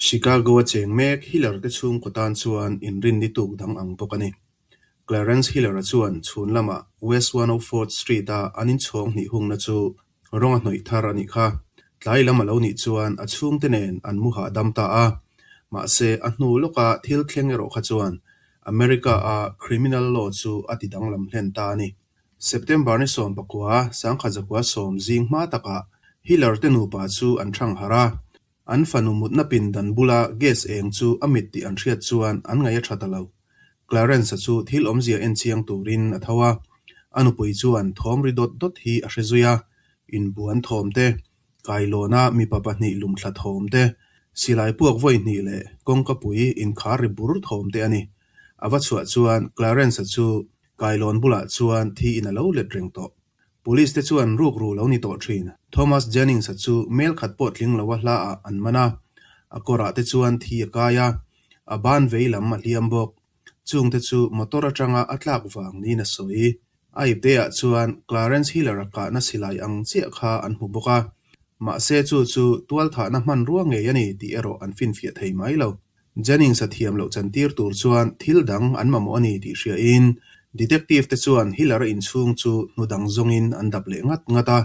Chicago-a cheng mek Hiller te chhungkaw tan chuan inrinni tuk dang ang bawk a ni. Clarence Hiller-a chuan chhun lamah West 104th Street-a an inchhawng hnih hungna chu rawng a hnawih thar a nih kha. Tlai lam a lo nih chuan a chhungte nen an mu hahdam ta a. Mahse, a hnu lawka thil thleng erawh kha chuan America-a criminal law chu a ti danglam hlen ta a ni. September ni 19, 1910 zing hma takah Hiller te nupa chu an thang harh a. An fanu mutna pindan bula gas eng chu a mit tih an hriat chuan an ngaih a tha ta lo. Clarence-a chu thil awmzia en chiang turin a tho a, a nupui chuan thawm ri dawt dawt hi a hre zui a, inbuan thawm te, kailawna mipa pahnih lumthla thawm te, silai puak vawi hnih leh kawngkapui inkhar ri bur thawm te a ni. A va chhuah chuan Clarence-a chu kailawn bulah chuan thiin a lo let reng tawh. Police te chuan rukru lo ni tawh thin. Thomas Jennings-a chu mel khat pawh tling lo a hla ah an man a, a kawrah te chuan thi a kai a, a ban vei lam a hliam bawk. Chung te chu motor atanga a tlak vang niin a sawi. A ipte ah chuan Clarence Hiller-a kahna silai ang chiah kha an hmu bawk a, mahse chu chu tualthahna hmanrua ngei a ni tih erawh an finfiah thei mai lo. Jennings-a thiam loh chantir tur chuan thil dang an mamawh a ni tih hriain Detective te chuan Hiller-a inchhung chu hnu dang zawngin an dap leh ngat ngat a.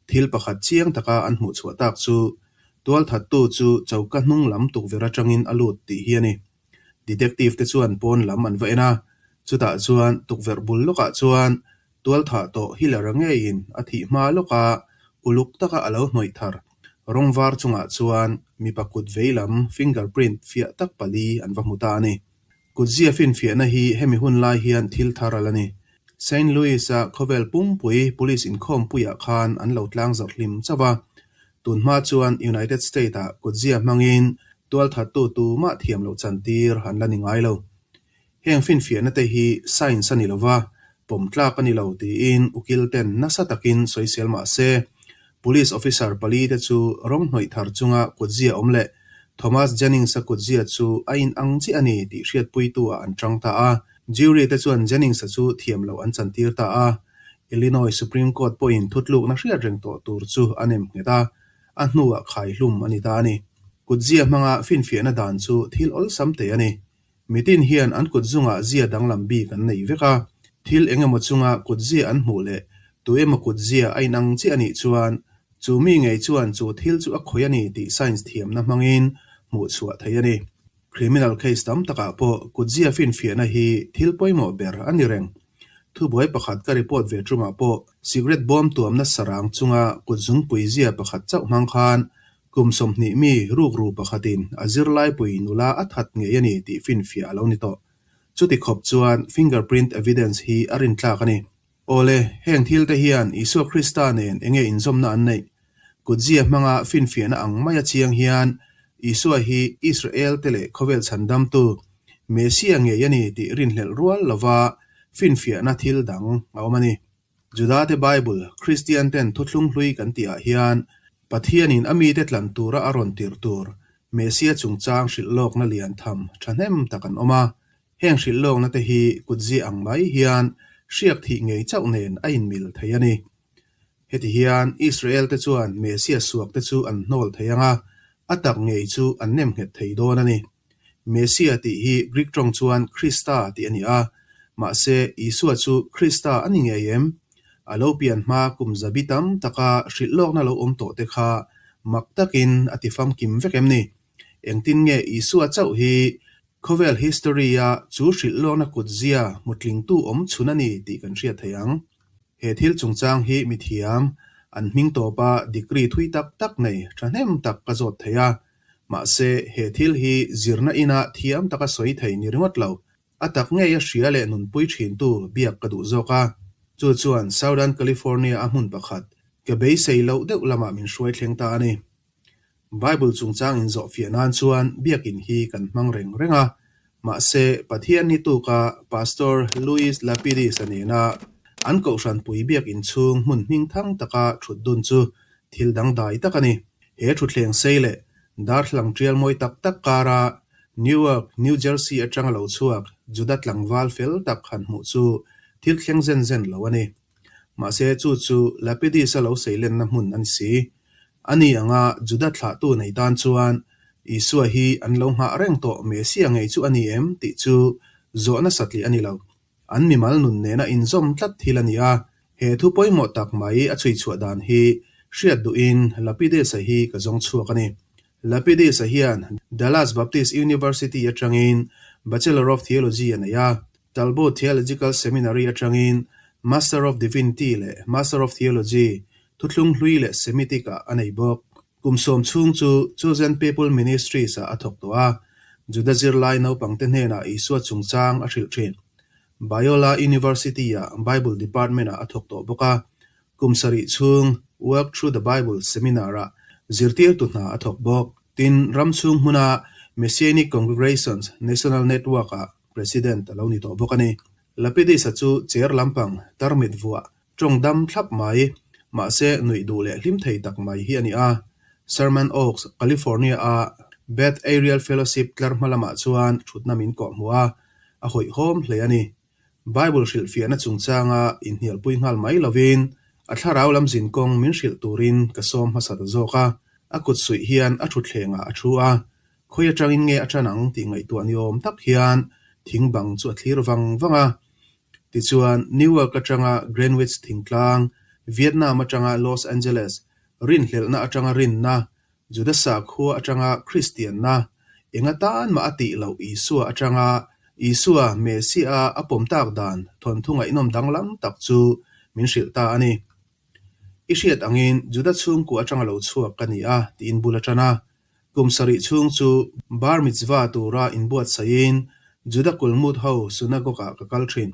Thil pakhat chiang taka an hmuh chhuah tak chu tualthattu chu choka hnung lam tukverh atangin a lut tih hi a ni. Detective te chuan pawn lam an va en a, chutah chuan tukverh bul lawkah chuan Tualthah tawh Hiller-a ngeiin a thih hma lawka uluk taka a lo hnawih thar. Rawng var chungah chuan mipa kut vei lam fingerprint fiah tak pali an va hmu ta a ni. Kutzia finfiahna hi hemi hun lai hian thil thar a la ni. Saint Louis-a khawvel pumpui police inkhawmpuiah khan an lo tlangzarh hlim chauh a. Tun hma chuan United State-ah kutzia hmangin tualthattu tumah thiam loh chantir an la ni ngai lo. Heng finfiahna te hi science a ni lova, pawm tlak a ni lo tiin ukil ten nasa takin sawisel mah se, Police officer pali te chu rawng hnawih thar chunga kutzia awm leh Thomas Jennings-a kutzia chu a inang chiah a ni tih hriatpuitu ah an tang ta a. Jury te chuan Jennings-a chu thiam loh an chantir ta a. Illinois Supreme Court pawhin thutlukna hriat reng tawh tur chu a nem nghet a, a hnuah khaihlum a ni ta a ni. Kutzia hmanga finfiahna dan chu thil awlsam te a ni. Mitin hian an kut zungah zia danglam bik an nei vek a, thil eng emaw chunga kut zia an hmuh leh tu emaw kut zia a inang chiah a nih chuan chu mi ngei chuan chu thil chu a khawih a ni tih science thiamna hmangin hmuh chhuah theih a ni. Criminal case tam takah pawh kut zia finfiahna hi thil pawimawh ber a ni reng. Thubuai pakhat ka report ve tumah pawh cigarette bawm tuamna sarang chunga kut zungpui zia pakhat chauh hmang khan Kum 20 mi rukru pakhatin a zirlaipui nula a that ngei a ni tih finfiah a lo ni tawh. Chuti khawp chuan fingerprint evidence hi a rintlak a ni. Awle, heng thil te hian Isua Krista nen enge inzawmna an neih? Kutzia hmanga finfiahna ang maia chiang hian Isua hi Israel te leh khawvel chhandamtu, Messiah ngei a ni tih rinhlelh rual lova finfiahna thil dang a awm a ni. Judate Bible, Kristian ten thuthlung hlui kan tih ah hian Pathianin a mite tlan tura a rawn tirh tur Messia chungchang hrilh lawkna lian tham thahnem tak an awm a. Heng hrilh lawkna te hi kutzia ang mai hian hriak thih ngei chauh nen a inmil thei a ni. Heti hian Israel te chuan Messia suak te chu an hnawl thei ang a, a tak ngei chu an nemnghet thei dawn a ni. Messia tih hi Greek tawng chuan Krista tih a ni a, mahse Isua chu Krista a ni ngei em? A lo pian hma kum zabi tam taka hrilh lawkna lo awm tawh te kha mak takin a ti famkim vek em ni? Engtin nge Isua chauh hi khawvel history-a chu hrilh lawkna kutzia hmutlingtu awm chhun a ni tih kan hriat thei ang? He thil chungchang hi mithiam, an hming tawpa degree thui tak tak nei thahnem tak ka zawt thei a. Mahse, he thil hi zirna ina thiam taka sawi thei ni ringawt lo. A tak ngei a hria leh nunpui thintu biak ka duh zawk a. Chu chuan Southern California a hmun pakhat, ke beisei loh deuh lamah min hruai thleng ta a ni. Bible chungchang inzawhfiah nan chuan biakin hi kan hmang reng reng a. Mahse, Pathian ni tuka Pastor Louis Lapidus-a nena an kohhranpui biakin chhung hmun hmingthang taka thut dun chu thil dangdai tak a ni. He thutthleng sei leh darthlalang tial mawi tak tak kara Newark, New Jersey atanga lo chhuak Juda tlangval fel tak han hmuh chu thil thleng zen zen lo a ni. Mahse, chu chu Lapidus-a lo seilenna hmun a ni si. Ani anga Juda thlahtu nei tan chuan Isua hi an lo nghah reng tawh Messia ngei chu a ni em tih chu zawhna satliah a ni lo. An mimal nun nena inzawm tlat thil a ni a, he thu pawimawh tak mai a chhui chhuah dan hi hriat duhin Lapidus-a hi ka zawng chhuak a ni. Lapidus-a hian Dallas Baptist University atangin Bachelor of Theology a nei a, Talbot Theological Seminary atangin Master of Divinity leh Master of Theology, Thuthlung Hlui leh Semitic-ah a nei bawk. Kum sawm chhung chu Chosen People Ministries-ah a thawk tawh a, Juda zirlai naupangte hnenah Isua chungchang a hrilh thin. Biola University-ah Bible Department-ah a thawk tawh bawk a, kum sarih chhung Work Through the Bible Seminar-ah zirtirtu hna a thawk bawk. Tin, ram chhung hmuna Messianic Congregations National Network-ah President a lo ni tawh bawk a ni. Lapidus-a chu chair lampang tarmit vuah Tawng dam thlap mai, mahse nuih duh leh hlim thei tak mai hi a ni a. Sherman Oaks, California-a Beth Ariel Fellowship tlar hma lamah chuan thutna min kawh hmuh a, a hawihhawm hle a ni. Bible hrilhfiahna chungchanga inhnialpui nghal mai lovin a thlarau lam zinkawng min hrilh turin ka sawm hmasa ta zawk a, a kut suih hian a thutthlengah a thu a, khawi atangin nge a tan ang tih ngaihtuah ni awm tak hian thing bang chu a thlir vang vang a. Tichuan, Newark atanga Greenwich thingtlang, Vietnam atanga Los Angeles, rinhlelhna atanga rinna, Juda sakhua atanga Kristianna, eng atan mah a tih loh Isua atanga Isua Messiah a pawm tak dan thawnthu ngaihnawm danglam tak chu min hrilh ta a ni. I hriat angin Juda chhungkua atanga lo chhuak ka ni a, tiin bul a tan a. Kum sarih chhung chu Bar Mitzvah tura inbuatsaihin Juda kulmut ho synagogue-ah ka kal thin.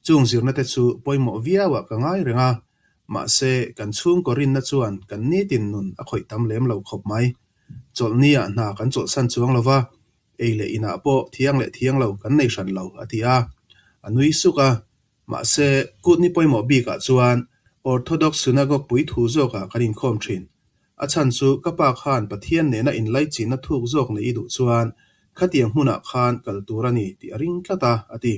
Chung zirna te chu pawimawh viauah ka ngai reng a, mahse kan chhungkaw rinna chuan kan nitin nun a khawih tam lem lo khawp mai. Chawlhni-ah hna kan chawlhsan chuang lo va, ei leh inah pawh thiang leh thiang lo kan nei hran lo, a ti a. A nui suk a, Mahse, kut ni pawimawh bikah chuan Orthodox Synagogue puithu zawkah kan inkhawm thin. A chhan chu ka pa khan Pathian nena inlaichinna thuk zawk neih i duh chuan khatiang hmunah khan kal tur a ni tih a ring tlat a, a ti.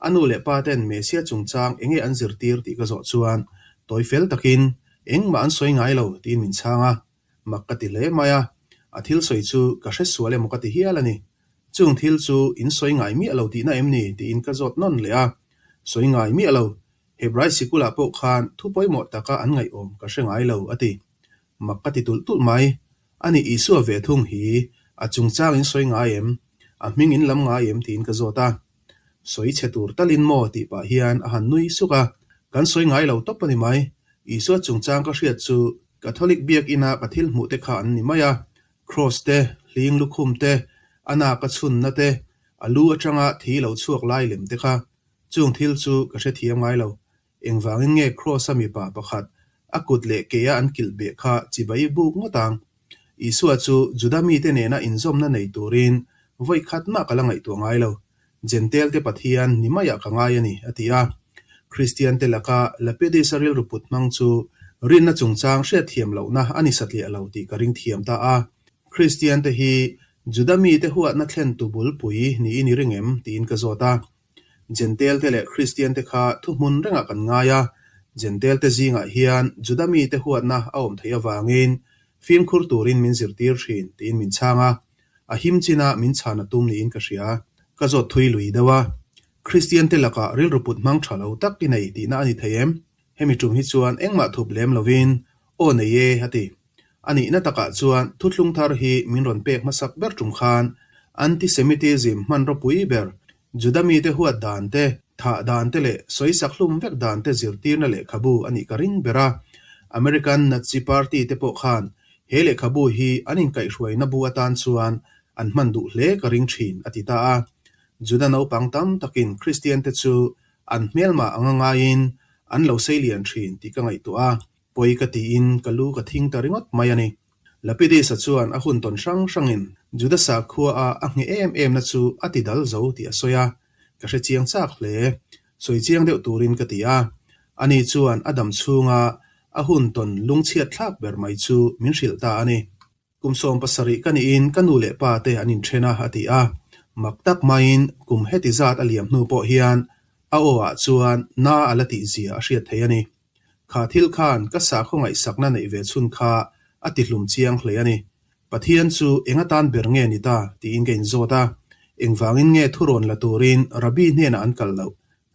A nu leh pa ten Messia chungchang enge an zirtir tih ka zawh chuan tawi fel takin engmah an sawi ngai lo tiin min chhang a. Mak ka ti hle mai a, a thil sawi chu ka hre sual emaw ka ti hial a ni. Chung thil chu in sawi ngai miah lo tihna em ni tiin ka zawt nawn leh a. Sawi ngai miah lo, Hebrai sikulah pawh khan thu pawimawh taka an ngaihawm ka hre ngai lo, a ti. Mak ka ti tulh tulh mai. Ani Isua ve thung hi a chungchang in sawi ngai em? A hming in lam ngai em tiin ka zawt a. Sawi chhe tur talin maw tih pah hian a han nui suk a. Kan sawi ngai lo tawp a ni mai. Isua chungchang ka hriat chu Catholic biakina ka thil hmuh te kha an ni mai a. Kraws te, hling lukhum te, a nak a chhunna te, a lu atanga thi lo chhuak lai lem te kha. Chung thil chu ka hrethiam ngai lo. Engvangin nge Kraws-a mipa pakhat a kut leh keia an kilh beh kha chibai buk ngawt ang? Isua chu Juda mite nena inzawmna nei turin vawi khat mah ka la ngaihtuah ngai lo. Jentail-te Pathian ni maiah ka ngai a ni, a ti a. Kristiante laka Lapidus-a rilru put hmang chu rinna chungchang hriatthiam lohna a ni satliah lo tih ka ring thiam ta a. Kristiante hi Juda mite huatna thlentu bulpui niin i ring em? tiin ka zawt a. Jentail-te leh Kristiante kha thuhmun rengah kan ngai a, Jentail-te zingah hian Juda mite huatna a awm theih avangin fimkhur turin min zirtir thin, tiin min chhang a. A him chinah min chhan a tum niin ka hria. Ka zawt thui lui deuh a, Kristiante lakah rilru put hmang tha lo tak i nei tihna a ni thei em? Hemi tum hi chuan engmah thup lem lovin, Aw nei e, a ti. A nihna takah chuan thuthlung thar hi min rawn pek hmasak ber tum khan anti-Semitism hmanraw pui ber, Juda mite huat dan te, thah dan te leh sawisak hlum vek dan te zirtirna lehkhabu a nih ka ring ber a. American Nazi Party te pawh khan he lehkhabu hi an inkaihhruaina bu atan chuan an hman duh hle ka ring thin, a ti ta a. Juda naupang tam takin Kristian te chu an hmelmah anga ngaiin an lo seilian thin tih ka ngaihtuah a. Pawi ka tiin ka lu ka thing ta ringawt mai a ni. Lapidus-a chuan a hun tawn hrang hrangin Juda sakhua a a ngheh em emna chu a ti dal zo tih a sawi a, ka hre chiang chak hle. Sawi chiang deuh turin ka ti a. Ani chuan a dam chhunga a hun tawn lungchhiat thlak ber mai chu min hrilh ta a ni. Kum 17 ka niin ka nu leh pa te an inthen a, a ti a. Mak tak maiin kum heti zat a liam hnu pawh hian a aw ah chuan na a la tih zia a hriat thei a ni. Kha thil khan ka sakhaw ngaihsakna neih ve chhun kha a ti hlum chiang hle a ni. Pathian chu eng atan ber nge ni ta? tiin ka inzawt a. Engvangin nge thurawn la turin Rabbi hnenah an kal loh?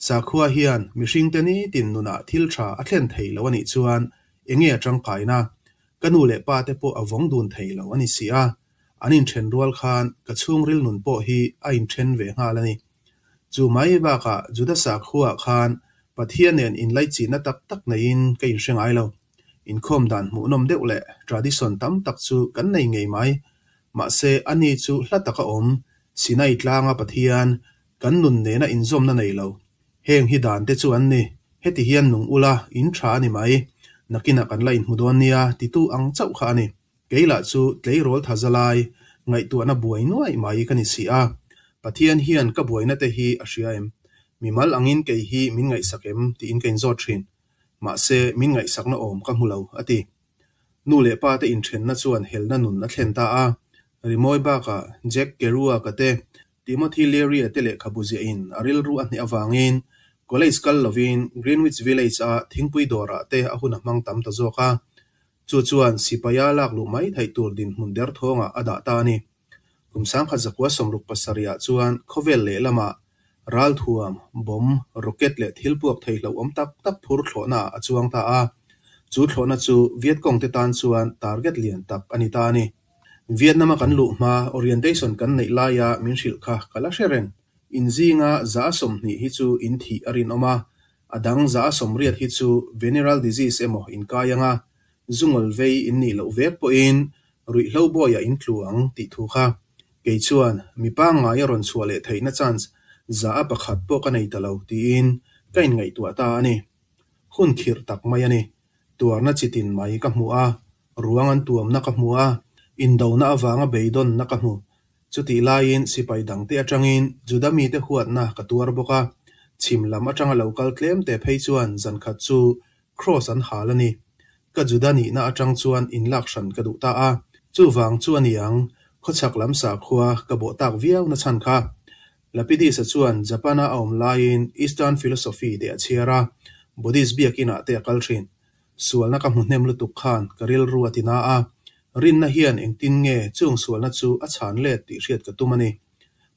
Sakhua hian mihringte nitin nunah thil tha a thlen thei lo a nih chuan enge a tangkaina? Ka nu leh pa te pawh a vawng dun thei lo a ni si a, an inthen rual khan ka chhungril nun pawh hi a inthen ve nghal a ni. Chu mai bakah Juda sakhuaah khan Pathian nen inlaichinna tak tak neiin ka inhre ngai lo. Inkhawm dan hmuhnawm deuh leh tradition tam tak chu kan nei ngei mai. Mahse ani chu hla taka awm, Sinai tlanga Pathian, kan nun nena inzawmna nei lo. Heng hi dan te chu an ni. Heti hian nung ula, in tha a ni mai. Nakinah kan la inhmu dawn nia, titu ang chauh kha a ni. Kei lah chu tleirawl tha za lai, ngaihtuahna buai nuaih mai ka ni si a. Pathian hian ka buaina te hi a hria em? Mimal angin kei hi min ngaihsak em? tiin ka inzawt thin. Mahse, min ngaihsakna awm ka hmu lo, a ti. Nu leh pa te inthenna chuan helna nun a thlen ta a. Rimawi bakah Jack Kerouac-a te, Timothy Leary-a te lehkhabu ziahin a rilru a hneh avangin college kal lovin Greenwich Village-a thingpui dawrah te a hun a hmang tam ta zawk a. Chu chuan sipaia lak luh mai theih tur dinhmun derthawngah a dah ta a ni. Kum 1967 chuan khawvel lehlamah ralthuam, bomb, rocket leh thil puak thei hlauhawm tak tak phur thlawhnaah a chuang ta a. Chu thlawhna chu Vietcong te tan chuan target lian tak a ni ta a ni. Vietnam-a kan luh hma orientation kan neih laia min hrilh kha ka la hre reng. Inzinga 120 hi chu in thih a rinawm a, A dang 180 hi chu veneral disease emaw in kai anga zungawl vei in nih loh vek pawhin ruihhlo bawiah in tlu ang tih thu kha. Kei chuan mi pangngai a rawn chhuah leh theihna chance 1% pawh ka nei ta lo tiin ka inngaihtuah ta a ni. Hun khirh tak mai a ni. Tuarna chi tin mai ka hmu a, ruang an tuamna ka hmu a, indona avanga beidawnna ka hmu. Chutih laiin sipai dangte atangin Juda mite huatna ka tuar bawk a, chhim lam atanga lo kal tlemte phei chuan zankhat chu Kraws an hal a ni. Ka Juda nihna atang chuan inlak hran ka duh ta a, chuvang chu a ni ang, khawchhak lam sakhua ka bawh tak viau na chhan kha. Lapidus-a chuan Japan-a a awm laiin Eastern philosophy te a chhiar a, Buddhist biakinah te a kal thin. Sualna ka hmu hnem lutuk khan ka rilru a ti na a, rinna hian engtin nge chung sualna chu a chhan let tih hriat ka tum a ni.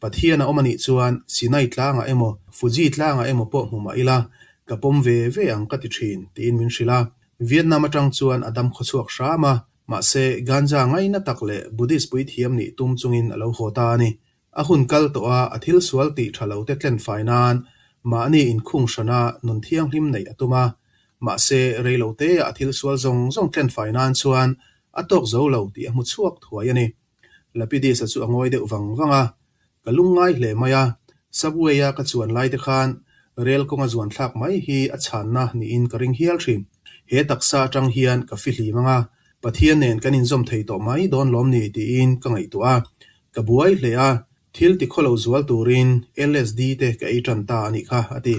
Pathian a awm a nih chuan Sinai tlangah emaw Fuji tlangah emaw pawh hmu mah ila ka pawm ve ve ang ka ti thin tiin min hrilh a. Vietnam atang chuan a dam khawchhuak hram a, mahse ganja ngaina tak leh Buddhist puithiam nih tum chungin a lo haw ta a ni. A hun kal tawh a, a thil sual tih tha lo te tlen fai nan mahni inkhung hrana nun thianghlim neih a tum a. Mahse, rei lo te a thil sual zawng zawng tlen fai nan chuan a tawk zo lo tih a hmu chhuak thuai a ni. Lapidus-a chu a ngawi deuh vang vang a, Ka lungngai hle mai a, subway-a ka chuan lai te khan rel kawnga zuan thlak mai hi a chhanna niin ka ring hial thin. He taksa atang hian ka fihlim ang a, Pathian nen kan inzawm thei tawh mai dawn lawm ni tiin ka ngaihtuah a. Ka buai hle a, thil ti khawlo zual turin LSD te ka ei tan ta a nih kha, a ti.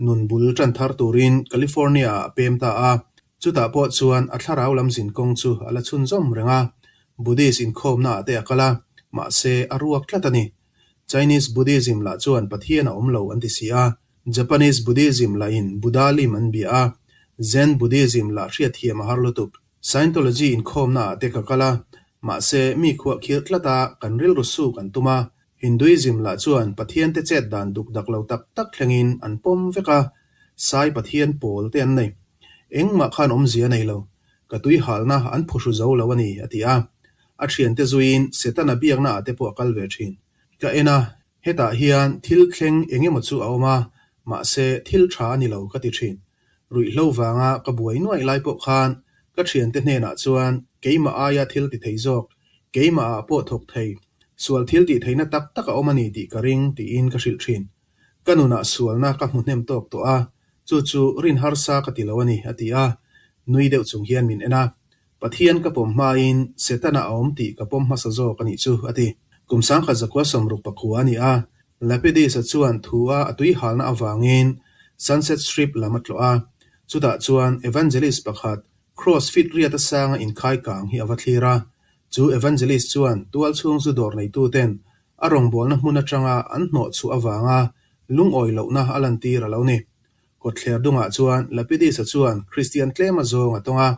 Nun bul tan thar turin California-ah a pem ta a, chutah pawh chuan a thlarau lam zin kawng chu a la chhunzawm reng a, Buddhist inkhawmnaah te a kal a, mahse a ruak tlat a ni. Chinese Buddhism lah chuan Pathian a awm lo an ti si a, Japanese Buddhism lahin Buddha lim an bia a, Zen Buddhism lah hriatthiam a har lutuk. Scientology inkhawmnaah te ka kal a, mahse mi khuah khirh tlat a, kan rilru suk an tum a. Hinduism lah chuan Pathian te chet dan duk dak lo tak tak thlengin an pawm vek a, Sai Pathian pawl te an nei. Engmah khan awmzia a nei lo, ka tui halna an phuhru zo lo a ni, a ti a. A thiante zuiin Setana biaknaah te pawh a kal ve thin. Ka en a, hetah hian thil thleng eng emaw chu a awm a, mahse thil tha a ni lo ka ti thin. Ruihhlo vanga ka buai nuaih lai pawh khan ka thiante hnenah chuan keimah aia thil ti thei zawk, keimahah pawh thawk thei, sual thil tih theihna tak tak a awm a ni tih ka ring tiin ka hrilh thin. Ka nunah sualna ka hmu hnem tawk tawh a, chu chu rin harsa ka ti lo a ni, a ti a. Nui deuh chung hian min en a. Pathian ka pawm hmain Setana a awm tih ka pawm hmasa zawk a nih chu, a ti. Kum 1969 a ni a, Lapidus-a chuan thu a a tuihalna avangin Sunset Strip lam a tlawh a. Chutah chuan evangelist pakhat Cross fit riat a sanga inkhai kang hi a va thlir a. Chu evangelist chuan tual chhung zu dawr neituten a rawngbawlna hmun atanga an hnawh chhuah avanga lungawi lohna a lantir a lo ni. Kawtthler dungah chuan Lapidus-a chuan Kristian tlem a zawng a tawng a,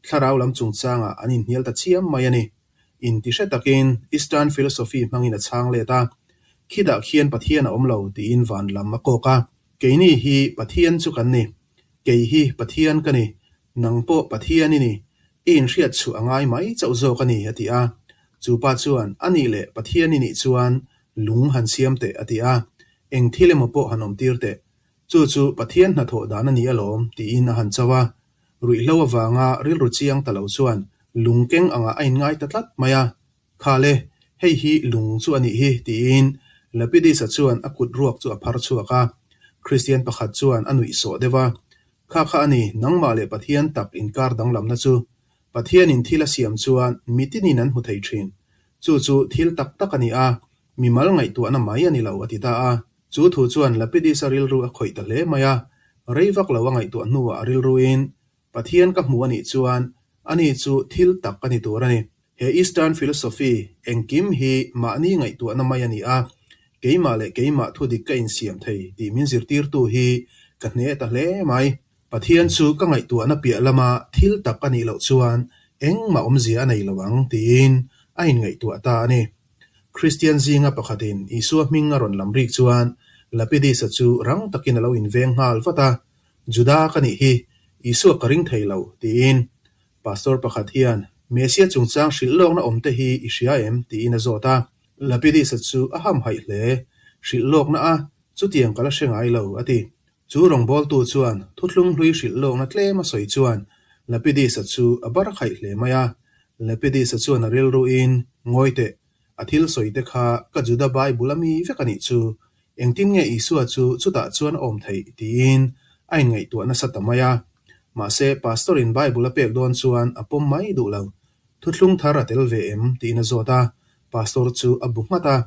thlarau lam chungchangah an inhnial ta chiam mai a ni. Intihre takin Eastern philosophy hmangin a chhang let a, Khitah khian Pathian a awm lo tiin van lam a kawk a. Keini hi Pathian chu kan ni. Kei hi Pathian ka ni. Nang pawh Pathian i ni. I inhriat chhuah a ngai mai chauh zawk a ni, a ti a. Chu pa chuan, A nih leh Pathian i nih chuan lung han siam teh, a ti a. Eng thil emaw pawh han awmtir teh. Chu chu Pathian hnathawh dan a ni alawm, tiin a han cho a. Ruihhlo avanga rilru chiang ta lo chuan lung keng angah a inngai ta tlat mai a. Kha le, hei hi lung chu a nih hi, tiin Lapidus-a chuan a kut ruak chu a phar chhuak a. Kristian pakhat chuan a nuih sawh deuh a. Kha kha a ni, nangmah leh Pathian tak inkar danglamna chu. Pathianin thil a siam chuan mitinin an hmu thei thin. Chu chu thil tak tak a ni a, mimal ngaihtuahna mai a ni lo, a ti ta a. Chu thu chuan Lapidus-a rilru a khawih ta hle mai a, rei vak lo a ngaihtuah hnuah a rilruin, Pathian ka hmu a nih chuan ani chu thil tak a ni tur a ni. He Eastern philosophy engkim hi mahni ngaihtuahna mai a ni a, keimah leh keimah thudik ka insiam thei tih min zirtirtu hi ka hne ta hle mai. Pathian chu ka ngaihtuahna piah lama thil tak a nih loh chuan engmah awmzia a nei lo ang tiin a inngaihtuah ta a ni. Kristian zinga pakhatin Isua hming a rawn lam rik chuan Lapidus-a chu rang takin a lo inveng nghal vat a, Juda ka nih hi, Isua ka ring thei lo, tiin. Pastor pakhat hian, Mesia chungchang hrilh lawkna awmte hi i hria em? tiin a zawt a. Lapidus-a chu a hamhaih hle. Hrilh lawkna a, chutiang ka la hre ngai lo, a ti. Chu rawngbawltu chuan thuthlung hlui hrilh lawkna tlem a sawi chuan Lapidus-a chu a bar khaih hle mai a. Lapidus-a chuan a rilruin, Ngawi teh, a thil sawi te kha ka Juda Bible a mi vek a nih chu. Engtin nge Isua chu chutah chuan a awm theih? tiin a inngaihtuah nasa ta mai a. Mahse, Pastor-in Bible a pek dawn chuan a pawm mai duh lo. Thuthlung thar a tel ve em? tiin a zawt a. Pastor chu a bu nghat a.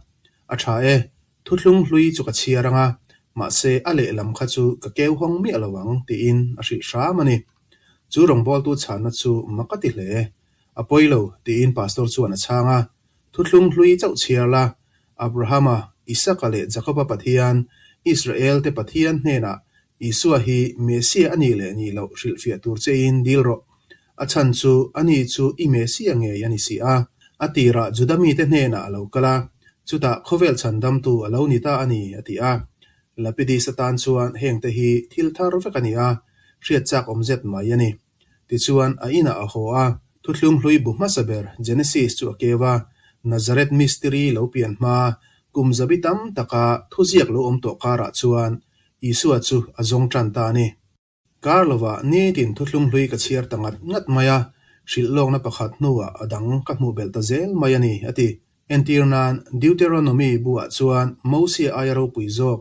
A tha e, Thuthlung hlui chu ka chhiar ang a, mahse a lehlam kha chu ka keu hawng miah lo ang tiin a hrilh hram a ni. Chu rawngbawltu chhanna chu mak a ti hle. A pawi lo tiin pastor chuan a chhang a, Thuthlung hlui chauh chhiar la, Abrahama, Isaka leh Jakoba Pathian, Israel te Pathian hnenah Isua hi Mesia a nih leh nih loh hrilhfiah tur chein dil rawh. A chhan chu ani chu i Mesia ngei a ni si a. A tirah Juda mite hnenah a lo kal a, chutah khawvel chhandamtu a lo ni ta a ni, a ti a. Lapidus atan chuan hengte hi thil thar vek a ni a, hriat chak awm zet mai a ni. Tichuan a inah a haw a, thuthlung hlui bu hmasa ber Genesis chu a keu a, Nazareth mistiri lo pian hma kum zabi tam taka thuziak lo awm tawh karah chuan Isua chu a zawng tan ta a ni. Kar lovah nitin thuthlung hlui ka chhiar ta ngat ngat mai a, hrilh lawkna pakhat hnuah a dang ka hmuh belh ta zel mai a ni, a ti. Entir nan, Deuteronomy buah chuan Mosia aia ropui zawk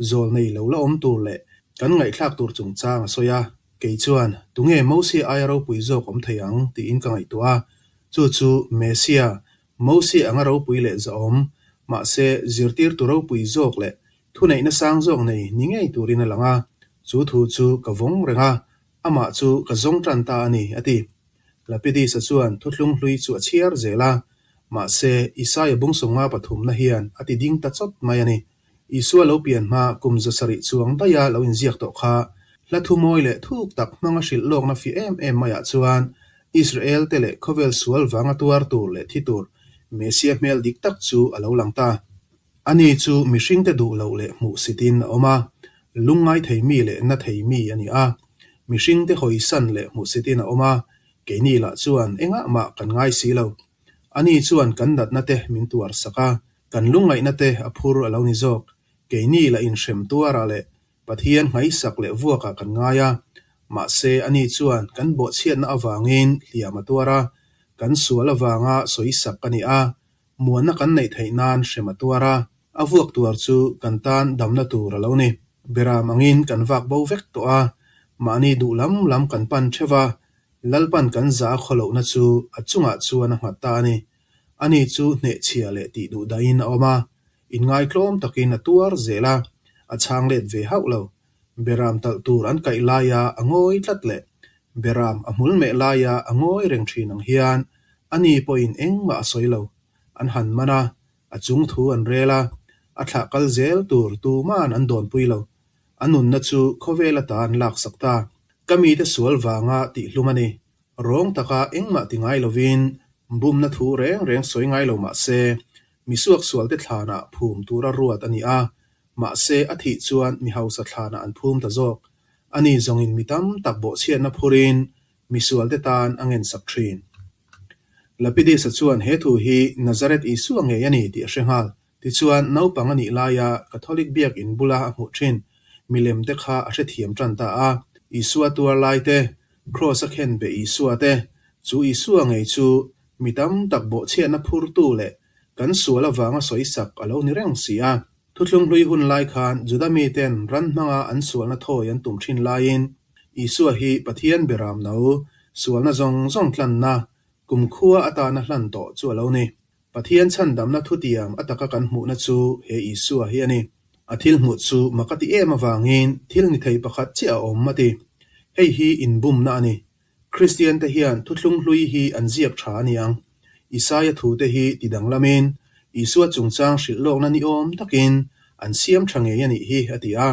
zawl nei lo la awm tur leh kan ngaihthlak tur chungchang a sawi a. Kei chuan, Tunge Mosia aia ropui zawk awm thei ang? tiin ka ngaihtuah a. Chu chu Mesia, Mosia anga ropui leh zahawm, mahse zirtirtu ropui zawk leh Thuneihna sang zawk nei ni ngei turin a lang a, chu thu chu ka vawng reng a, amah chu ka zawng tan ta a ni, a ti. Lapidus-a chuan thuthlung hlui chu a chhiar zel a, mahse Isaia bungsawmnga pathumna hian a ti ding ta chawt mai a ni. Isua lo pian hma kum 700 chuang daiha lo inziak tawh kha hla thu mawi leh thuk tak hmanga hrilh lawkna fi em em maiah chuan Israel-te leh khawvel sual vanga tuar tur leh thi tur Mesia hmel dik tak chu a lo lang ta. Ani chu mihringte duh loh leh hmuhsitin a awm a, lungngai thei mi leh na thei mi a ni a. Mihringte hawisan leh hmuhsitin a awm a, keini lah chuan engah mah kan ngai si lo. Ani chuan kan natna te min tuar sak a, kan lungngaihna te a phur a lo ni zawk. Keini lah inhrem tuarah leh Pathian hmaisak leh vuakah kan ngai a, mahse ani chuan kan bawhchhiatna avangin hliam a tuar a, kan sual avanga sawisak a ni a, Muanna kan neih theih nan hrem a tuar a, a vuak tuar chu kan tan damna tur a lo ni. Beram angin kan vak bo vek tawh a, mahni duh lam lam kan pan theuh a, Lalpan kan za a khawlohna chu a chungah chuan a nghat ta a ni. Ani chu hnehchhia leh tih duh dahin a awm a, inngaitlawm takin a tuar zel a, a chhang let ve hauh lo. Beram talh tur an kaih laia a ngawi tlat leh Beram a hmul meh laia a ngawi reng thin ang hian ani pawhin engmah a sawi lo. An han man a, a chung thu an rel a, a thlah kal zel tur tuman an dawnpui lo. A nunna chu khawvel ata an laksak ta. Ka mite sual vanga tihhlum a ni. Rawng taka engmah ti ngai lovin Bumna thu reng reng sawi ngai lo mah se, mi suaksualte thlanah phum tura ruat a ni a, mahse a thih chuan mi hausa thlanah an phum ta zawk. Ani zawngin mi tam tak bawhchhiatna phurin misualte tan a ngensak thin. Lapidus-a chuan he thu hi Nazareth Isua ngei a ni tih a hre nghal. Tichuan, naupang a nih laia Catholic biakinn bula a hmuh thin milem te kha a hrethiam tan ta a. Isua tuar lai te, Kraws a khen be Isua te, chu Isua ngei chu mi tam tak bawhchhiatna phurtu leh kan sual avanga sawisak a lo ni reng si a. Thuthlung hlui hun lai khan Juda miten ran hmanga an sualna thawi an tum thin laiin Isua hi Pathian beram no, sualna zawng zawng tlanna, kumkhua atana hlan tawh chu a lo ni. Pathian chhandamna thutiam a taka kan hmuhna chu he Isua hi a ni. A thil hmuh chu mak a ti em avangin thil ni thei pakhat chiah a awm a ti. Hei hi inbumna a ni. Kristiante hian thuthlung hlui hi an ziak tha a ni ang. Isaia thute hi ti danglamin Isua chungchang hrilh lawkna ni awm takin an siam tha ngei a nih hi, a ti a.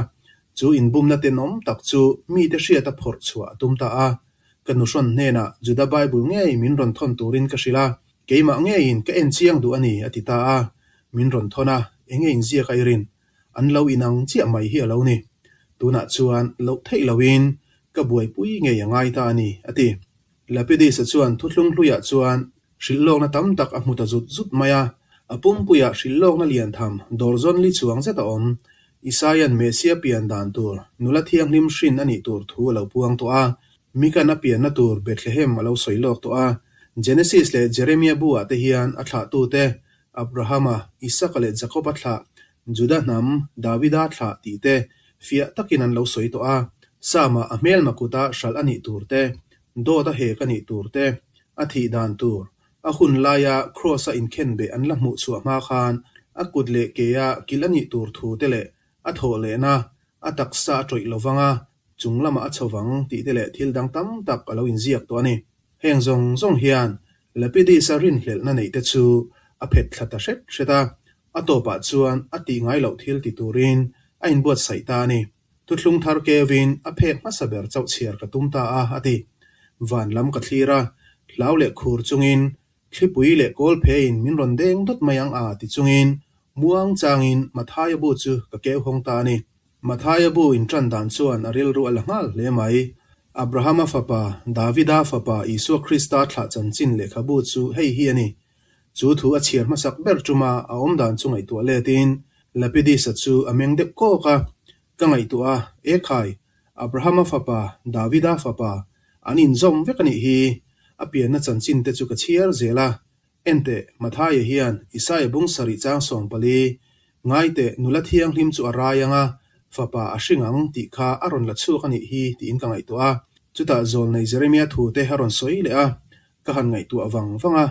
Chu inbumna tenawm tak chu mite hriata phawrh chhuah a tum ta a. Ka nuhrawn hnenah Juda Bible ngei min rawn thawn turin ka hrilh a, keimah ngeiin ka en chiang duh a ni, a ti ta a. Min rawn thawn a, enge inziak a i rin? An lo inang chiah mai hi a lo ni. Tunah chuan loh theih loin ka buaipui ngei a ngai ta a ni, a ti. Lapidus-a chuan thuthlung hluiah chuan hrilhlawkna tam tak a hmu ta zut zut mai a. A pumpuiah hrilhlawkna lian tham dawrzawn li chuang zet a awm. Isaia'n Mesia pian dan tur, nula thianghlim hrin a nih tur thu a lo puang tawh a. Mika'n a pianna tur Bethlehem a lo sawi lawk tawh a. Genesis leh Jeremia bu-ah te hian a thlahtute Abrahama, Isaka leh Jakoba thlah, Juda hnam, Davida thlah tih te fiah takin an lo sawi tawh a. Sama a hmelma kuta hralh a nih tur te, dawt a hek a nih tur te, a thih dan tur, a hun laia Kraws-a inkhenbeh an la hmuh chhuah hma khan a kut leh kea kilh a nih tur thu te leh a thawh lehna, a taksa a tawih lovang a, chung lamah a chho vang tih te leh thil dang tam tak a lo inziak tawh a ni. Heng zawng zawng hian Lapidus-a rinhlelhna neih te chu a phet thla ta hret hret a, a tawpah chuan a tih ngai loh thil ti turin a inbuatsaih ta a ni. Thuthlung thar keuvin a phek hmasa ber chauh chhiar ka tum ta a, a ti. Van lam ka thlir a, hlau leh khur chungin thlipui leh kawl pheiin min rawn deng dawt mai ang a ti chungin muang changin Mathaia bu chu ka keu hawng ta a ni. Mathaia bu inṭan dan chuan a rilru a la nghal hle mai. Abrahama fapa, Davida fapa Isua Krista thlah chanchin lehkhabu chu hei hi a ni. Chu thu a chhiar hmasak ber ṭuma a awm dan chu ngaihtuah letin Lapidus-a chu a meng deuh kawk a. Ka ngaihtuah a, Ekhai, Abrahama fapa, Davida fapa, an inzawm vek a nih hi. A pianna chanchin te chu ka chhiar zel a. Enteh, Mathaia hian Isaia bung sarih chang 14, Ngaiteh, nula thianghlim chu a rai ang a, fapa a hring ang tih kha a rawn la chhuak a nih hi tiin ka ngaihtuah a. Chutah zawlnei Jeremia thu te a rawn sawi leh a, ka han ngaihtuah vang vang a.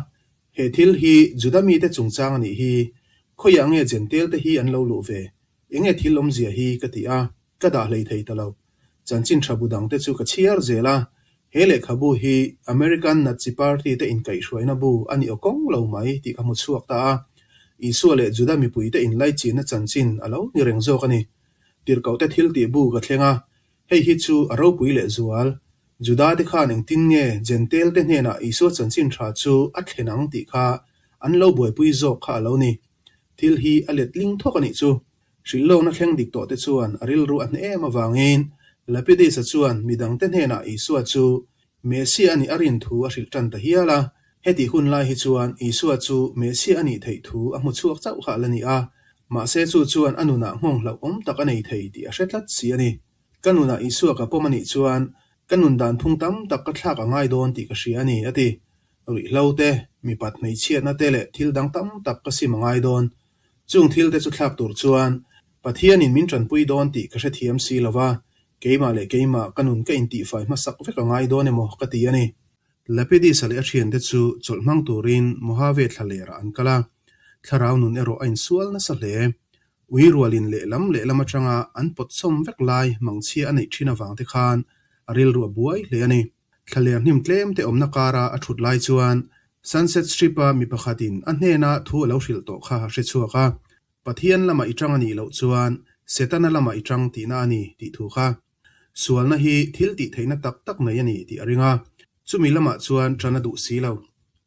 He thil hi Juda mite chungchang a nih hi, khawiah nge Jentail te hi an lo luh ve? Enge thil awmzia hi ka ti a, ka dah hlei thei ta lo. Chanchin tha bu dang te chu ka chhiar zel a, he lehkhabu hi American Nazi Party te inkaihhruaina bu a ni awkawng lo mai tih ka hmu chhuak ta a. Isua leh Juda mipuite inlaichinna chanchin a lo ni reng zawk a ni. Tirhkohte thiltih bu ka thleng a, hei hi chu a ropui leh zual. Juda te khan engtin nge Jentail te hnenah Isua chanchin tha chu a thlen ang tih kha an lo buaipui zawk kha a lo ni. Thil hi a letling thawk a nih chu. Hrilhlawkna thleng dik tawh te chuan a rilru a hneh em avangin Lapidus-a chuan midangte hnenah Isua chu Messia a nih a rin thu a hrilh tan ta hial a. Hetih hun lai hi chuan Isua chu Messia a nih theih thu a hmu chhuak chauh kha a la ni a, mahse chu chuan a nunah nghawng hlauhawm tak a nei thei tih a hre tlat si a ni. Ka nunah Isua ka pawm a nih chuan ka nun dan phung tam tak ka thlak a ngai dawn tih ka hria a ni, a ti. Ruihhlo te, mipat hmeichhiatna te leh thil dang tam tak ka sim a ngai dawn. Chung thil te chu thlak tur chuan Pathianin min tanpui dawn tih ka hrethiam si lo va, keimah leh keimah ka nun ka intihfai hmasak vek a ngai dawn emaw ka ti a ni. Lapidus-a leh a thiante chu chawlh hmang turin Mojave thlalerah an kal a, thlarau nun erawh a insual nasa hle. Ui rualin lehlam lehlam atanga an pawt sawm vek lai mangchhia a neih thin avang te khan a rilru a buai hle a ni. Thlaler hnim tlem te awmna kara a thut lai chuan Sunset Strip-a mi pakhatin a hnena thu a lo hrilh tawh kha a hre chhuak a, Pathian lamah i tang a nih loh chuan Setana lamah i tang tihna a ni tih thu kha. Sualna hi thil tih theihna tak tak nei a ni tih a ring a, chumi lamah chuan tan a duh si lo.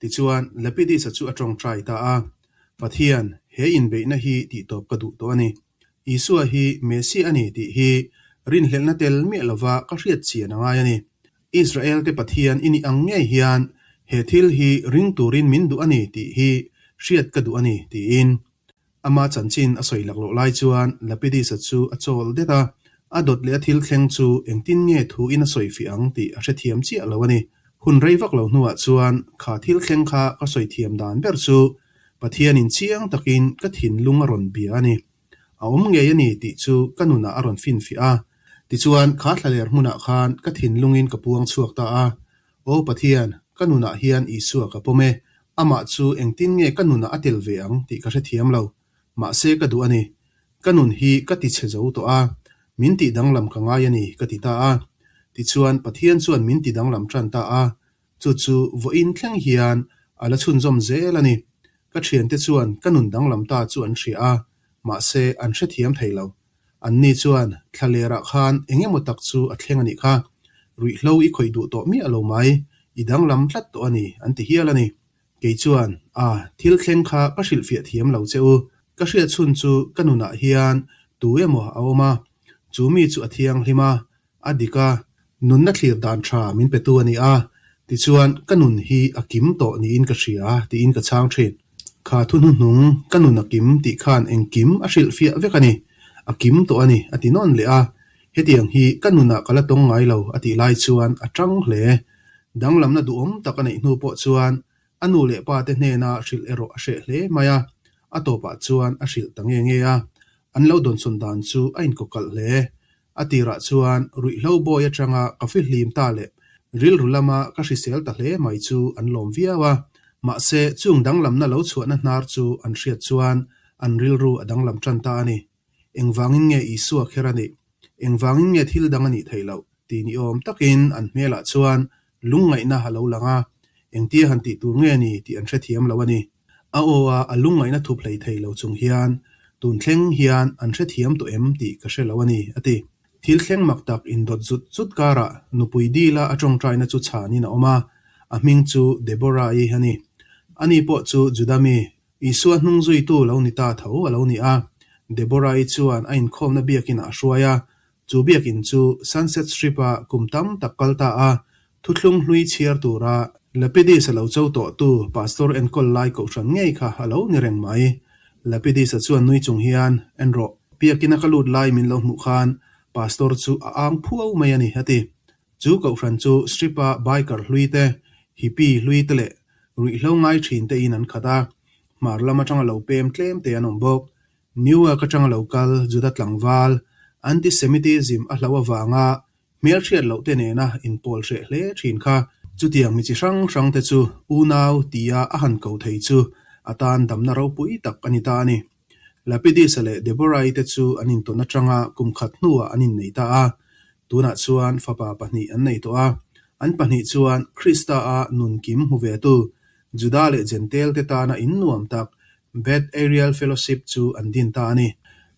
Tichuan, Lapidus-a chu a tawngtai ta a, Pathian, he inbeihna hi tihtawp ka duh tawh a ni. Isua hi Messiah a ni tih hi rinhlelhna tel miah lova ka hriat chian a ngai a ni. Israel-te Pathian i nih ang ngei hian he thil hi ring turin min duh a ni tih hi hriat ka duh a ni, tiin. Ama chanchin a sawi lak loh lai chuan Lapidus-a chu a chawl det a, a dawt leh a thil thleng chu engtin nge thu in a sawi fiah ang tih a hrethiam chiah lo a ni. Hun rei vak lo hnuah chuan kha thil thleng kha ka sawi thiam dan ber chu Pathianin chiang takin ka thinlung a rawn bia a ni. A awm ngei a ni tih chu ka nunah a rawn finfiah a. Tichuan kha thlaler hmunah khan ka thinlungin ka puang chhuak ta a, Aw Pathian, ka nunah hian Isua ka pawm e. Amah chu engtin nge ka nunah a tel ve ang tih ka hrethiam lo. Mahse ka duh a ni. Ka nun hi ka ti chhe zo tawh a, min tih danglam ka ngai a ni ka ti ta a. Tichuan Pathian chuan min ti danglam tan ta a, chu chu vawiin thleng hian a la chhunzawm zel a ni. Ka thiante chuan ka nun danglam ta chu an hria a, mahse an hrethiam thei lo. Anni chuan thlalerah khan eng emaw tak chu a thleng a nih kha, ruihhlo i khawih duh tawh miah lo mai, i danglam tlat tawh a ni, an ti hial a ni. Kei chuan, A, thil thleng kha ka hrilhfiah thiam lo che u, ka hriat chhun chu ka nunah hian tu emaw a awm a, chu mi chu a thianghlim a, A dik a, nunna thlir dan tha min petu a ni a, tichuan ka nun hi a kim tawh niin ka hria tiin ka chhang thin. Kha thu hnuhnung ka nun a kim tih khan engkim a hrilhfiah vek a ni, a kim tawh a ni a ti nawn leh a, hetiang hi ka nunah ka la tawng ngai lo a tih lai chuan a tang hle. Danglamna duhawm tak a neih hnu pawh chuan a nu leh pa te hnena hrilh erawh a hreh hle mai a, a tawpah chuan a hrilh ta nge nge a, an lo dawnsawn dan chu a inkawkalh hle. A tirah chuan ruihhlo bawi atanga ka fihlim ta leh rilru lama ka hrisel ta hle mai chu an lawm viau a, mahse chung danglamna lo chhuahna hnar chu an hriat chuan an rilru a danglam tan ta a ni. Engvangin nge Isua kher a nih? Engvangin nge thil dang a nih theih loh? tih ni awm takin an hmelah chuan lungngaihna a lo lang a, engtia han tih tur nge ni tih an hrethiam lo a ni. A aw a a lungngaihna thup hlei thei lo chung hian tun thleng hian an hrethiam tawh em tih ka hre lo a ni, a ti. Thil thleng mak tak indawt zut zut karah nupui dila a tawngtaina chu chhanin a awm a, a hming chu Deborah-i a ni. Ani pawh chu Juda mi, Isua hnung zuitu lo ni ta tho a lo ni a. Deborah-i chuan a inkhawmna biakinah a hruai a, Chu biakin chu Sunset Strip-a kum tam tak kal ta a, thuthlung hlui chhiar tura Lapidus-a lo cho tawhtu Pastor enkawl lai kohhran ngei kha a lo ni reng mai. Lapidus-a chuan nui chung hian, En rawh, biakina ka lut lai min lo hmuh khan Pastor chu a ang phuau mai a ni, a ti. Chu kohhran chu Strip-a biker hlui te, hippie hlui te leh ruihhlo ngai thin te in an khat a, hmar lam atanga lo pem tlem te an awm bawk. Newark atanga lo kal Juda tlangval, anti-Semitism a hlauh avanga hmelhriat loh te nena inpawl hreh hle thin kha. Chutiang mi chi hrang hrang te chu unau tia a han ko thei chu a tan damna ropui tak a ni ta a ni. Lapidus-a leh Deborah-i te chu an intawn atanga kum khat hnuah an innei ta a. Tunah chuan fapa pahnih an nei tawh a. An pahnih chuan Krista-a nun kim hmu vetu Juda leh Jentail te tana innuam tak Beth Ariel Fellowship chu an din ta a ni.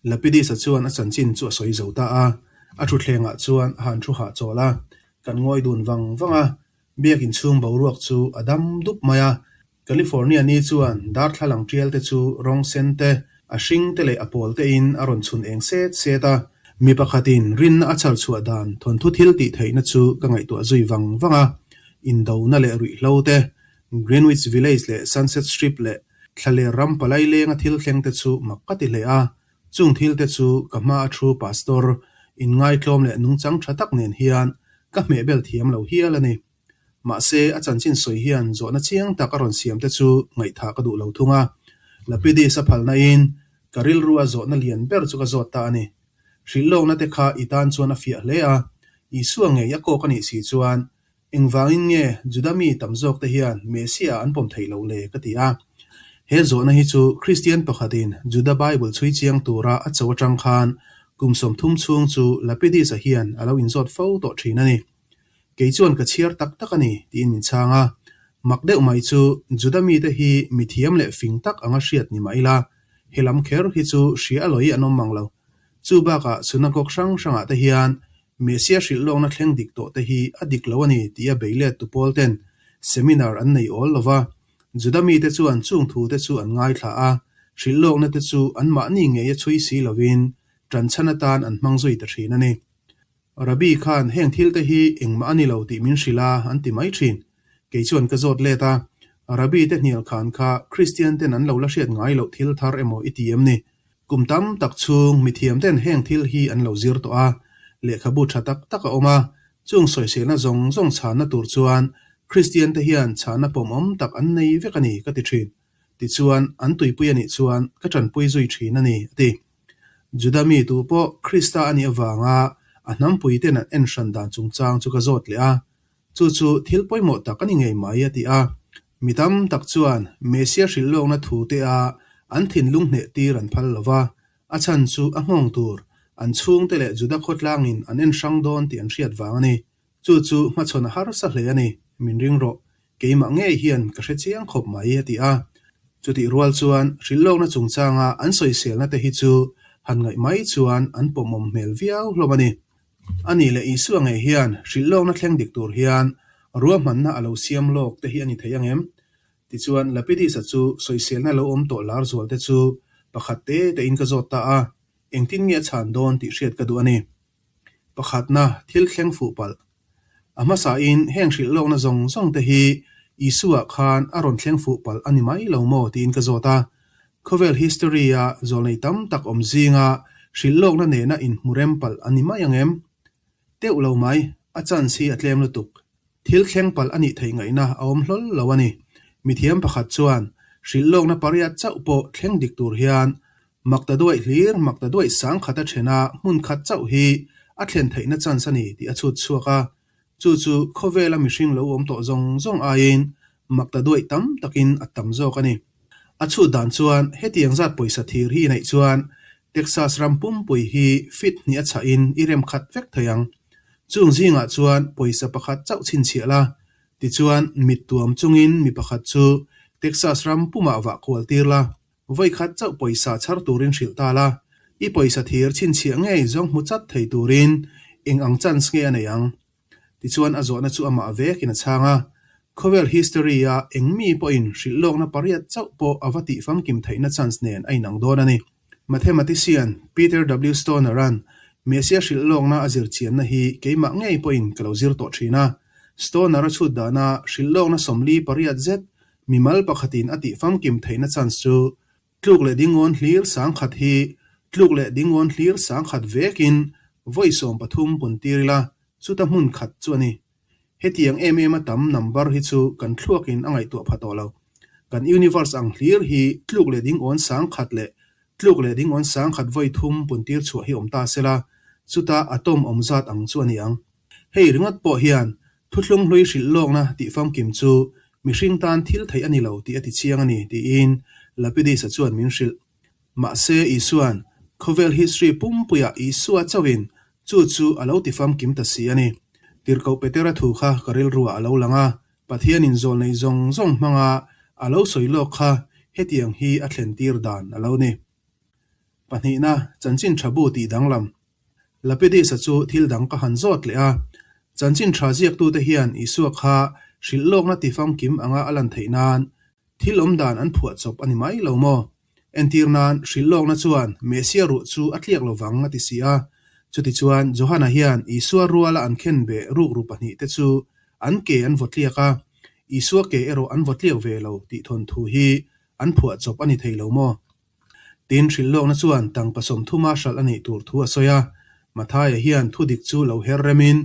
Lapidus-a chuan a chanchin chu a sawi zo ta a, a thutthlengah chuan a han thu hahchawl a, kan ngawi dun vang vang a, biakin chhung boruak chu a dam dup mai a. California ni chuan darthlalang tial te chu rawng sen te, a hring te leh a pawl te in a rawn chhun eng set set a. Mi pakhatin rinna a chhar chhuah dan thawnthu thil tih theihna chu ka ngaihtuah zui vang vang a, indona leh ruihhlo te, Greenwich Village leh Sunset Strip leh Thlaler ram palai lenga thil thleng te chu mak ka ti hle a, chung thil te chu ka hma a thu pastor inngaitlawm leh nungchang tha tak nen hian ka hmehbel thiam lo hial a ni. Mahse, a chanchin sawi hian zawhna chiang tak a rawn siam te chu ngaihthah ka duh lo thung a, Lapidus a phalna in ka rilru a zawhna lian ber chu ka zawt ta a ni. Hrilhlawkna te kha i tan chuan a fiah hle a, Isua ngei a kawk a nih si chuan Engvangin nge Juda mi tam zawkte hian Messiah an pawm theih loh le? ka ti a. He zawhna hi chu Kristian pakhatin Juda Bible chhui chiang tura a cho atang khan kum 30 chhung chu Lapidus-a hian a lo inzawt fo tawh thin a ni. Kei chuan ka chhiar tak tak a ni, tiin min chhang a. Mak deuh mai chu Juda mite hi mi thiam leh fing tak anga hriat ni mah ila, he lam kher hi chu hria lawi an awm mang lo. Chu bakah synagogue hrang hrangah te hian Messiah hrilh lawkna thleng dik tawh te hi a dik lo a ni tih a bei let tu pawl ten seminar an nei awl lo va. Juda mite chuan chung thute chu an ngaithla a, hrilhlawkna te chu anmahni ngeia chhui si lovin ṭanchhan atan an hmang zui ta ṭhin a ni. Rabbi khan heng thil te hi engmah a ni lo tih min hrilh a, an ti mai ṭhin. Kei chuan ka zawt let a, Rabbi te hnial khan kha Kristian ten an lo la hriat ngai loh thil thar emaw i ti em ni? Kum tam tak chhung mithiam ten heng thil hi an lo zir tawh a, lehkhabu tha tak tak a awm a, chung sawiselna zawng zawng chhanna tur chuan Kristian te hian chhanna pawmawm tak an nei vek a ni ka ti thin. Tichuan, an tuipui a nih chuan ka tanpui zui thin a ni, a ti. Juda mi tu pawh Krista a nih avanga a hnampui ten an en hran dan chungchang chu ka zawt leh a, Chu chu thil pawimawh tak a ni ngei mai, a ti a. Mi tam tak chuan Messia hrilh lawkna thu te a an thinlung hneh tir an phal lo va, a chhan chu a nghawng tur an chhungte leh Juda khawtlangin an en hrang dawn tih an hriat vang a ni. Chu chu hmachhawn a harsa hle a ni, min ring rawh, keimah ngei hian ka hre chiang khawp mai, a ti a. Chutih rual chuan hrilh lawkna chungchanga an sawiselna te hi chu han ngaih mai chuan an pawmawm hmel viau hlawm a ni. A nih leh Isua ngei hian hrilh lawkna thleng dik tur hian ruahmanna a lo siam lawk te hi a ni thei ang em? Tichuan Lapidus-a chu sawiselna lo awm tawh lar zual te chu pakhat te tein ka zawt ta a, engtin nge a chhan dawn tih hriat ka duh a ni. Pakhatna, thil thleng fuh palh. A hmasain heng hrilh lawkna zawng zawng te hi Isua khan a rawn thleng fuh palh a ni mai lo maw tiin ka zawt a. Khawvel history-a zawlnei tam tak awm zinga hrilh lawkna nena inhmu rem palh a ni mai ang em? Teuh lo mai, a chance hi a tlem lutuk. Thil thleng palh a nih theih ngaihna a awm hlawl lo a ni. Mithiam pakhat chuan hrilh lawkna pariat chauh pawh thleng dik tur hian Makta duaih hlir, makta duaih sang khat a then a, hmun khat chauh hi a thlen theihna chance a ni tih a chhut chhuak a. Chu chu khawvela mihring lo awm tawh zawng zawng aiin makta duaih tam takin a tam zawk a ni. A chhut dan chuan hetiang zat pawisa thir hi i neih chuan Texas ram pumpui hi feet hnih a chhahin i rem khat vek thei ang. Chung zingah chuan pawisa pakhat chauh chhinchhiah la, tichuan mit tuam chungin mi pakhat chu Texas ram pumah vah kual tir la. Vawi khat chauh pawisa chhar turin hrilh ta la, i pawisa thir chhinchhiah ngei zawng hmu chat thei turin eng ang chance nge a nei ang? Tichuan a zawhna chu amah vekin a chhang a, khawvel history-a eng mi pawhin hrilh lawkna pariat chauh pawh a va tih famkim theihna chance nen a inang dawn a ni. Mathematician Peter W. Stoner-a'n Messia hrilh lawkna a zir chianna hi keimah ngei pawhin ka lo zir tawh thin a. Stoner-a chhut dana hrilh lawkna 48 zet Mimal pakhatin a tih famkim theihna chance chu tluk leh dingawn hlir sangkhat hi tluk leh dingawn hlir sangkhat vekin vawi 13 pun tir ila chuta hmun khat chu a ni. Hetiang em em a tam number hi chu kan thluakin a ngaihtuah pha tawh lo. Kan universe ang hlir hi tluk leh dingawn sangkhat leh tluk leh dingawn sangkhat vawi thum pun tir chhuah hi awm ta sela chuta atom awm zat ang chu a ni ang. Hei ringawt pawh hian Thuthlung hlui hrilh lawkna tih famkim chu mihring tan thil theih a ni lo tih a ti chiang a ni, tiin Lapidus-a chuan min hrilh. Mahse, Isua'n khawvel history pumpuiah Isua chauhin chu chu a lo ti famkim ta si a ni. Tirhkoh Petera thu kha ka rilruah a lo lang a, Pathianin zawlnei zawng zawng hmanga a lo sawi lawk kha hetiang hi a thlen tir dan a lo ni. Pahnihna, chanchin tha bu tih danglam. Lapidus-a chu thil dang ka han zawt leh a, chanchin tha ziaktute hian Isua kha hrilh lawkna ti famkim anga a lan theih nan thil awm dan an phuah chawp a ni mai lo maw? Entir nan, hrilh lawkna chuan Messia ruh chu a tliak lo vang a ti si a. Chutichuan, Johana hian Isua ruala an khenbeh rukru pahnihte chu an ke an vaw tliak a, Isua ke erawh an vaw tliak ve lo tih thawnthu hi an phuah chawp a ni thei lo maw? Tin, hrilhlawkna chuan tangka 30 hralh a nih tur thu a sawi a. Mathaia hian thu dik chu lo her remin,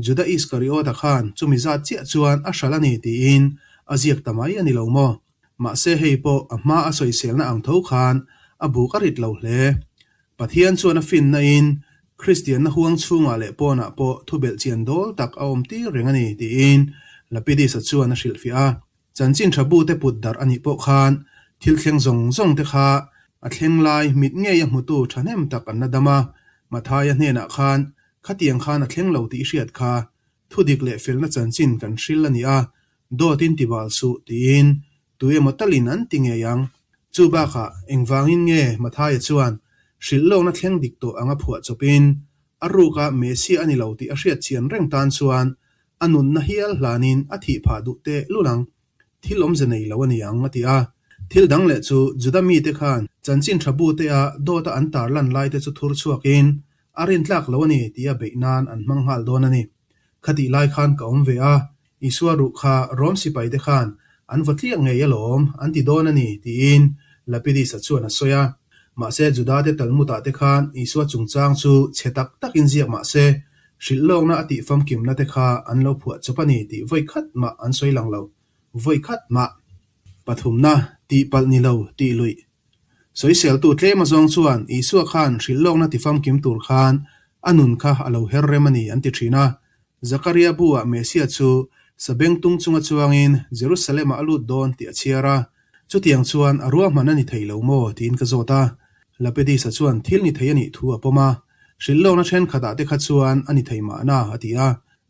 Juda Iskariota khan chumi zat chiah chuan a hralh a ni tiin a ziak ta mai a ni lo maw? Mahse hei pawh a hma a sawiselna ang tho khan a buk a rit lo hle. Pathian chuan a finna in Kristianna huang chhungah leh pawnah pawh thu belhchian dawl tak a awm tir reng a ni tiin Lapidus-a chuan a hrilhfiah a. Chanchin tha bu te put darh a nih pawh khan thil thleng zawng zawng te kha a thleng lai mit ngei a hmutu thahnem tak an la dam a, Mathaia hnenah khan khatiang khan a thleng lo tih i hriat kha thu dik leh felna chanchin kan hril a ni a, dawt in ti bal suh tiin tu emaw talin an ti ngei ang. Chu bakah engvangin nge Mathaia chuan hrilh lawkna thleng dik tawh anga phuah chawpin a ruka Messia a ni lo tih a hriat chian reng tan chuan A nunna hial hlanin a thih phah duh teh lul ang. Thil awmze nei lo a ni ang, a ti a. Thil dang leh chu Juda mite khan chanchin tha butea dawta an tarlan laite chu thur chhuakin a rintlak lo a ni tia beih nan an hmang nghal dawn a ni. Khatih lai khan ka awm ve a, Isua ruh kha Rom sipaite khan an vaw tliak ngei alawm an ti dawn a ni tiin Lapidus-a chuan a sawi a. Mahse Judate Talmud-ah te khan Isua chungchang chu chhe tak takin ziak mah se, hrilh lawkna a tih famkimna te kha an lo phuah chawp a ni tih vawi khat mah an sawi lang lo. Vawi khat mah. Pathumna, tihpalh ni lo, tih luih. Sawiseltu tlem azawng chuan Isua khan hrilh lawkna ti famkim tur khan a nun kha a lo her rem a ni an ti thin a. Zakaria bu-ah Messiah chu sabengtung chunga chuangin Jerusalem-ah a lut dawn tih a chhiar a. Chutiang chuan a ruahman a ni thei lo maw tiin ka zawt a. Lapidus-a chuan thil ni thei a nih thu a pawm a. Hrilh lawkna thenkhatah te kha chuan a ni thei mahna a ti a.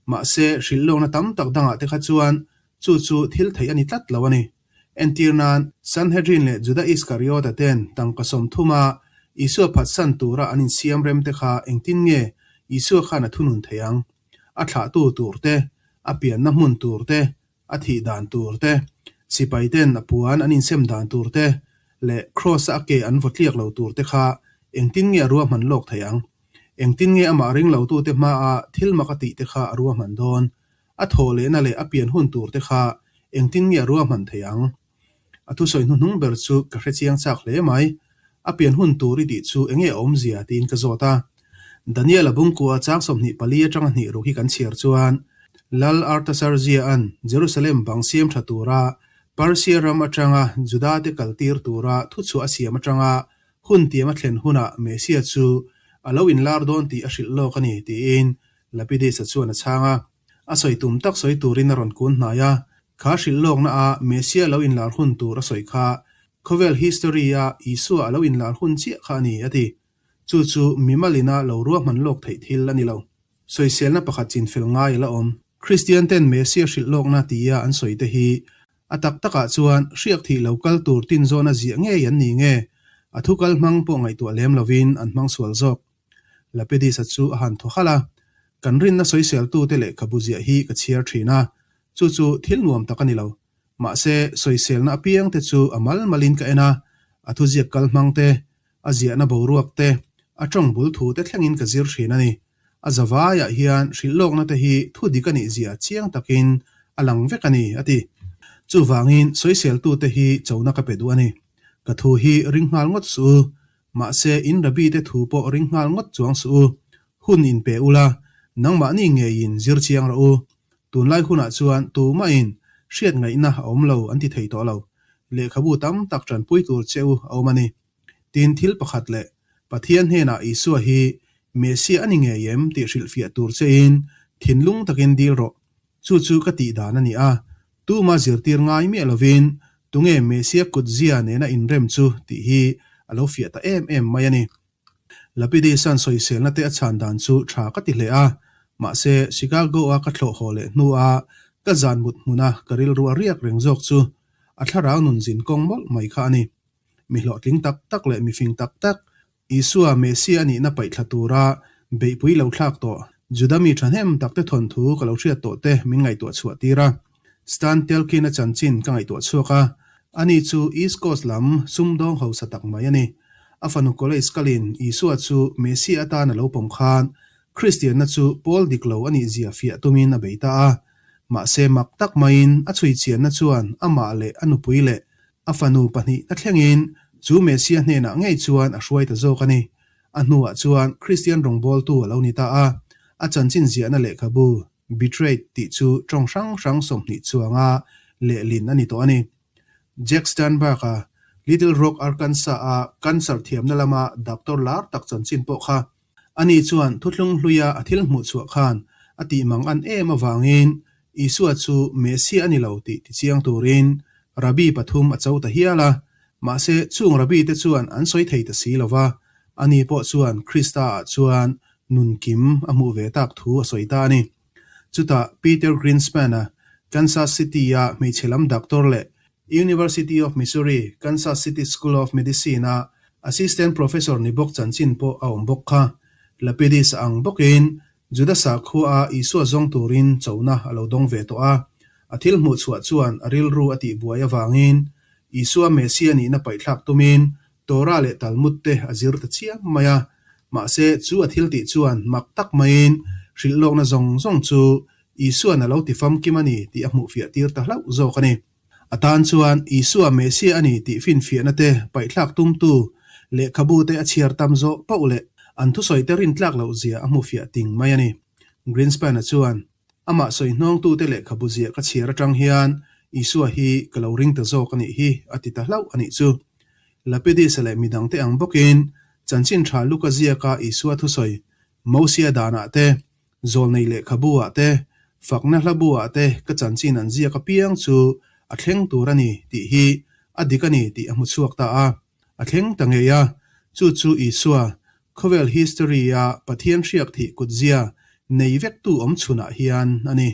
Mahse hrilh lawkna tam tak dangah te kha chuan chu chu thil theih a ni tlat lo a ni. Entir nan, Sanhedrin leh Juda Iskariota ten tangka 30 a Isua phatsan tura an insiam rem te kha engtin nge Isua khan a thunun thei ang? A thlahtu tur te, a pianna hmun tur te, a thih dan tur te, sipai ten a puan an insem dan tur te, leh Kraws-a a ke an vaw tliak lo tur te kha engtin nge a ruahman lawk thei ang? Engtin nge amah ring lotute hmaa thil mak a tih te kha a ruahman dawn? A thawh lehna leh a pian hun tur te kha engtin nge a ruahman thei ang? A thusawi hnuhnung ber chu ka hrechiang chak hle mai. A pian hun tur i tih chu enge a awmzia tiin ka zawt a. Daniel-a bungkua chang 24 atanga hnih ruk hi kan chhiar chuan Lal Artaxerxes-a'n Jerusalem bang siam tha tura Persia ram atanga Juda-te kaltir tura thuchhuah a siam atanga hun tiam a thlen hunah Messiah chu a lo inlar dawn tih a hrilh lawk a ni tiin Lapidus-a chuan a chhang a. A sawi tum tak sawi turin a rawn kun hnai a. Kha hrilh lawkna a Messiah lo inlar hun tur a sawi kha khawvel history-a Isua a lo inlar hun chiah kha a ni, a ti. Chu chu mimalina lo ruahman lawk theih thil a ni lo. Sawiselna pakhat chinfel ngai a la awm. Kristian ten Messiah hrilh lawkna tia an sawi te hi a tak takah chuan hriak thih lo kal tur tinzawna ziah ngei an ni nge? A thu kal hmang pawh ngaihtuah lem lovin an hmang sual zawk. Lapidus-a chu a han thaw halh a, Kan rinna sawiseltute lehkhabu ziah hi ka chhiar thin a, chu chu thil nuam tak a ni lo. Mahse, sawiselna apiangte chu a mal malin ka en a, a thuziak kal hmang te, a ziahna boruak te, a tawng bul thu te thlengin ka zir thin a ni. A zavaiah hian hrilh lawkna te hi thu dik a nih zia chiang takin a lang vek a ni, a ti. Chuvangin sawiseltute hi chona ka pe duh a ni. Ka thu hi ring nghal ngawt suh u. Mahse, in Rabbi te thu pawh ring nghal ngawt chuang suh u. Hun in pe ula, nangmahni ngeiin zir chiang rawh u. Tunlai hunah chuan tumahin hriat ngaihna a awm lo an ti thei tawh lo. Lehkhabu tam tak tanpui tur che u a awm a ni. Tin, thil pakhat leh, Pathian hnenah Isua hi Messiah a ni ngei em tih hrilhfiah tur chein thinlung takin dil rawh. Chu chu ka tih dan a ni a, tuma zirtir ngai miah lovin tunge Messiah kutzia nena inrem chu tih hi a lo fiah ta em em mai a ni. Lapidus-a'n sawiselna te a chhan dan chu tha ka ti hle a, mahse Chicago-a ka thlawh haw leh hnua ka zan mut hmuna ka rilru a riak reng zawk chu a thlarau nun zin kawng mawlh mai kha a ni. Mi hlawhtling tak tak leh mifing tak tak Isua Messiah a nihna paih thla tura beihpui lo thlak tawh Juda mi thahnem takte thawnthu ka lo hriat tawh te min ngaihtuah chhuah tir a. Stan Telkin-a chanchin ka ngaihtuah chhuak a, ani chu East Coast lam sumdawng hausa tak mai a ni. A fanu college kalin Isua chu Messiah atan a lo pawm khan Kristianna chu pawl dik lo a nih zia fiah tumin a bei ta a. Mahse mak tak maiin a chhui chianna chuan amah leh a nupui leh A fanu pahnihna thlengin chu Messiah hnenah ngei chuan a hruai ta zawk a ni. A hnuah chuan Kristian rawngbawltu a lo ni ta a, a chanchin ziahna lehkhabu Betrayed tih chu tawng hrang hrang 20 chuanga lehlin a ni tawh a ni. Jack Sternberg-a Little Rock, Arkansas-a cancer thiamna lama doctor lar tak chanchin pawh kha Ani chuan thuthlung hluia a thil hmuh chhuah khan a tih mang an em avangin Isua chu Messiah a ni lo tih tichiang turin Rabbi pathum a cho ta hial a. Mahse, chung Rabbi te chuan an sawi thei ta si lo va, ani pawh chuan Krista-ah chuan nun kim a hmuh ve tak thu a sawi ta a ni. Chutah Peter Greenspan-a Kansas City-a hmeichhe lam doctor leh University of Missouri, Kansas City School of Medicine-a Assistant Professor ni bawk chanchin pawh a awm bawk kha. Lapidus a ang bawkin Juda sakhua-a Isua zawng turin chona a lo dawng ve tawh a. A thil hmuh chhuah chuan a rilru a tihbuai avangin Isua Messia nihna paihthlak tumin Torah leh Talmud te a zir ta chiam mai a. Mahse, chu a thil tih chuan mak tak maiin hrilhlawkna zawng zawng chu Isua'n a lo ti famkim a ni tih a hmuhfiah tir ta hlauh zawk a ni. A tan chuan Isua Messia a ni tih finfiahna te paihthlak tumtu lehkhabu te a chhiar tam zawh poh leh an thusawi te rintlak loh zia a hmuhfiah ting mai a ni. Greenspan-a chuan, Amah sawi hnawngtute lehkhabu ziah ka chhiar atang hian Isua hi ka lo ring ta zawk a nih hi, a ti ta hlauh a nih chu. Lapidus-a leh midangte ang bawkin chanchin tha Luka ziaka Isua thusawi Mosia danah te, Zawlnei lehkhabu-ah te, fakna hlabu-ah te ka chanchin an ziak apiang chu a thleng tur a ni tih hi a dik a ni tih a hmu chhuak ta a. A thleng ta ngei a, chu chu Isua, khawvel history-a Pathian hriak thih kutzia nei vektu awm chhunah hian a ni.